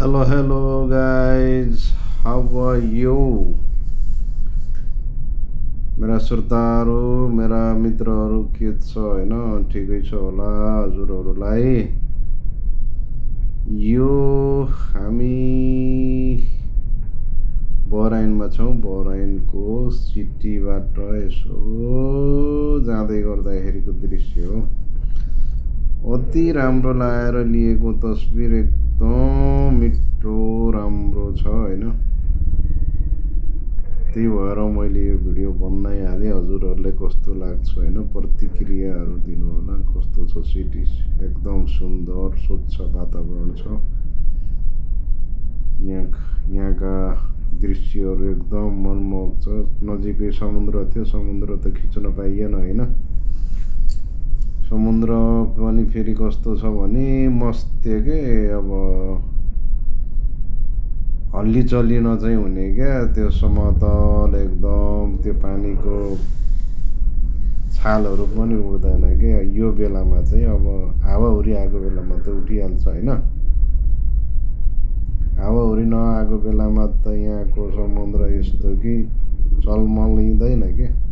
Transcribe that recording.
Hello guys, how are you? मेरा श्रोताहरू मेरा मित्रहरू के छ हैन ठिकै छ होला हजुरहरूलाई यो हामी बराइनमा छौं बराइनको सिटीबाट यसो जाँदै गर्दाखेरिको दृश्य हो अति राम्रो लागेर लिएको तस्बिर एकदम मिठो राम्रो छ हैन त्यही भएर मैले यो भिडियो बनाइ हाले हजुरहरुलाई कस्तो लाग्छ हैन प्रतिक्रियाहरु दिनु होला कस्तो छ सिटी एकदम सुन्दर स्वच्छ वातावरण छ यहाँका दृश्यहरु एकदम मनमोहक छ नजिकै समुद्र थियो समुद्र त खिच्न पाइएन हैन समुद्र पनि फेरि कस्तो छ भने मस्ते के अब हल्ली चल्ली नचाहिँ हुने क्या त्यो समतल एकदम त्यो पानीको छालहरु पनि उड्दैन के यो बेलामा चाहिँ अब हावाहुरी आएको बेलामा त उठिहाल्छ हैन हावाहुरी नआएको बेलामा त यहाँको समुद्र यस्तो कि चलमल लिँदैन के